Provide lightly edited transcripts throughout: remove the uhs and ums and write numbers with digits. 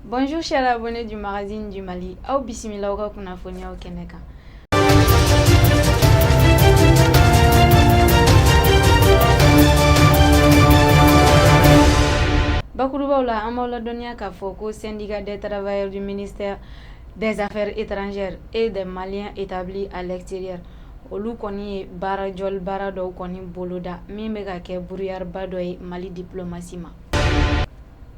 Bonjour chers abonnés du magazine du Mali, aw bisimila aw ka kunnafoniyaw kɛnɛ kan. Bakurubaw la, an b'aw ladɔnniya k'a fɔ ko syndicat des travailleurs du ministère des Affaires étrangères et des Maliens établis à l'extérieur, olu kɔni ye baarajɔli baara dɔw kɔni boloda min bɛ ka kɛ brouillard dɔ ye Mali diplomatie ma.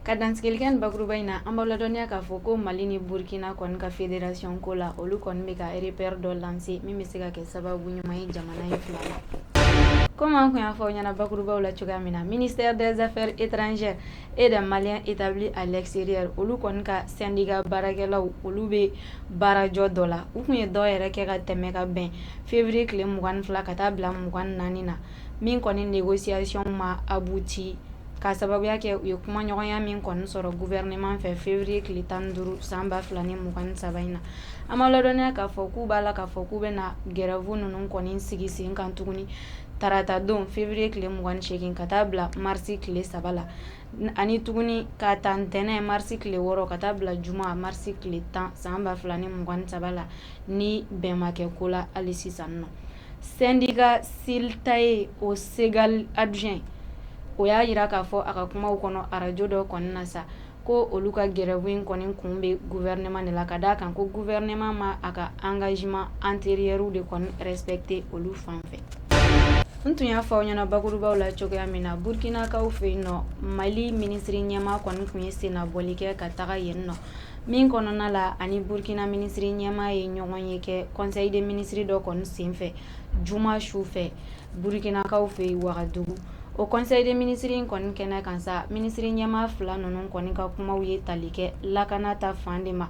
Ka dansigili kɛ nin bakuruba in na, an b'aw ladɔnniya k'a fɔ ko Mali ni Burkina kɔni ka fédération ko la, olu kɔni bɛ ka repère dɔ lancer min bɛ se ka kɛ sababu ɲuman ye jamana in fila la. Komi an tun y'a fɔ aw ɲɛna bakurubaw la cogoya min na, ministère des Affaires étrangères et des Maliens établis à l'extérieur, olu kɔni ka syndicat baarakɛlaw, olu bɛ baarajɔ dɔ la. U tun ye dɔ yɛrɛ kɛ ka tɛmɛ ka bɛn février tile 22 ka taa bila 24 na, min kɔni négociation ma abouti k'a sababuya kɛ u ye kumaɲɔgɔnya min kɔni sɔrɔ gouvernement fɛ février tile 15 san 2023 in na. An b'aw ladɔnniya k'a fɔ k'u b'a la k'a fɔ k'u bɛna grève ninnu kɔni sigi sen kan tuguni tarata don février tile 28 ka taa bila marisi tile 3 la, ani tuguni ka ta ntɛnɛn marisi tile 6 ka taa bila juma marisi tile 10 san 2023 la, ni bɛn ma kɛ ko la hali sisan nɔ. Syndicat Siltaye o Segal adjoint, o y'a jira k'a fɔ a ka kumaw kɔnɔ arajo dɔ kɔni na sa, ko olu ka grève in kɔni kun bɛ gouvernement de la, ka d'a kan ko gouvernement ma a ka engagement antérieur de kɔni respecter olu fan fɛ. N tun y'a fɔ aw ɲɛna bakurubaw la cogoya min na, Burkinakaw fɛ yen nɔ, Mali minisiri ɲɛmaa kɔni tun ye sennabɔli kɛ ka taga yen nɔ, min kɔnɔna la ani Burkina minisiri ɲɛmaa ye ɲɔgɔn ye kɛ conseil des ministres dɔ kɔni senfɛ juma su fɛ Burkinakaw fɛ yen Wagadugu. O conseil des ministres in kɔni kɛnɛ kan sa, minisiri ɲɛmaa fila ninnu kɔni ka kumaw ye tali kɛ lakana ta fan de ma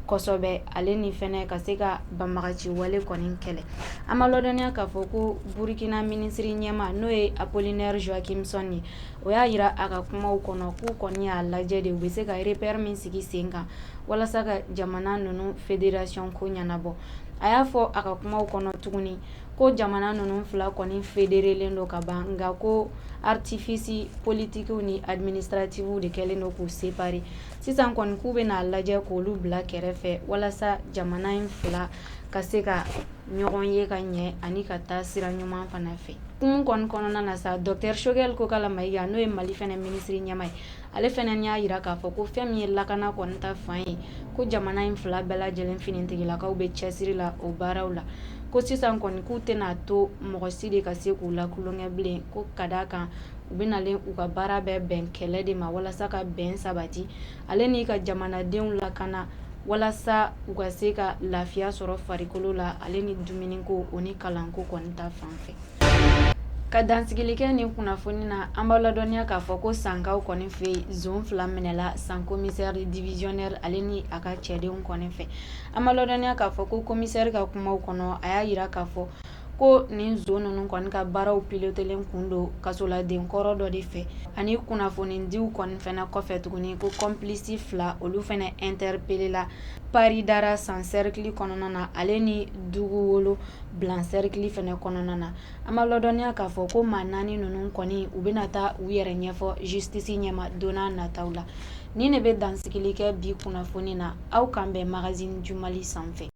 kosɛbɛ, ale ni fɛnɛ ka se ka banbagaci wale kɔni kɛlɛ. An b'a ladɔnniya k'a fɔ ko Burkina minisiri ɲɛmaa, n'o ye Apollinaire Joachimson ye, o y'a jira a ka kumaw kɔnɔ k'u kɔni y'a lajɛ de u bɛ se ka repère min sigi sen kan walasa ka jamana ninnu fédération ko ɲɛnabɔ. A y'a fɔ a ka kumaw kɔnɔ tuguni ko jamana ninnu fila kɔni fédérélen don ka ban, nka ko artifice politiquew ni administrativew de kɛlen don k'u séparer. Sisan kɔni, k'u bɛna lajɛ k'olu bila kɛrɛfɛ walasa jamana in fila ka se ka ɲɔgɔn ye ka ɲɛ ani ka taa sira ɲuman fana fɛ. Kun kɔni kɔnɔna na sa, docteur Choguel Kokalla Maïga, n'o ye Mali fɛnɛ minisiri ɲɛmaa ye, ale fɛnɛ y'a jira k'a fɔ ko fɛn min ye lakana kɔni ta fan ye, ko jamana in fila bɛɛ lajɛlen finitigilakaw bɛ cɛsiri la o baaraw la, ko sisan kɔni k'u tɛna to mɔgɔ si de ka se k'u lakulonkɛ bilen, ko ka d'a kan u bɛnalen u ka baara bɛɛ bɛn kɛlɛ de ma walasa ka bɛn sabati ale ni ka jamanadenw lakana, walasa u ka se ka lafiya sɔrɔ farikolo la, ale ni dumuniko o ni kalanko kɔni ta fan fɛ. Ka dansigili kɛ nin kunnafoni na, an b'aw ladɔnniya k'a fɔ ko Sankaw kɔni fɛ yen, zon fila minɛla San commissaire divisionnaire ale ni a ka cɛdenw kɔni fɛ. An b'a ladɔnniya k'a fɔ ko commissaire ka kumaw kɔnɔ, a y'a jira k'a fɔ ko nin zon ninnu kɔni ka baaraw pilotelen kun don kasoladen kɔrɔ dɔ de fɛ, ani kunnafonidiw kɔni fɛnɛ kɔfɛ tuguni, ko complice fila, olu fɛnɛ interpellé la Paridara San cercle kɔnɔna na, ale ni Duguwolo Blan cercle fɛnɛ kɔnɔna na. An b'a ladɔnniya k'a fɔ ko maa naani ninnu kɔni, u bɛna taa u yɛrɛ ɲɛfɔ justice ɲɛma don n'a nataw la. Nin de bɛ dansigili kɛ bi kunnafoni na. Aw kan bɛn magazine du Mali sanfɛ.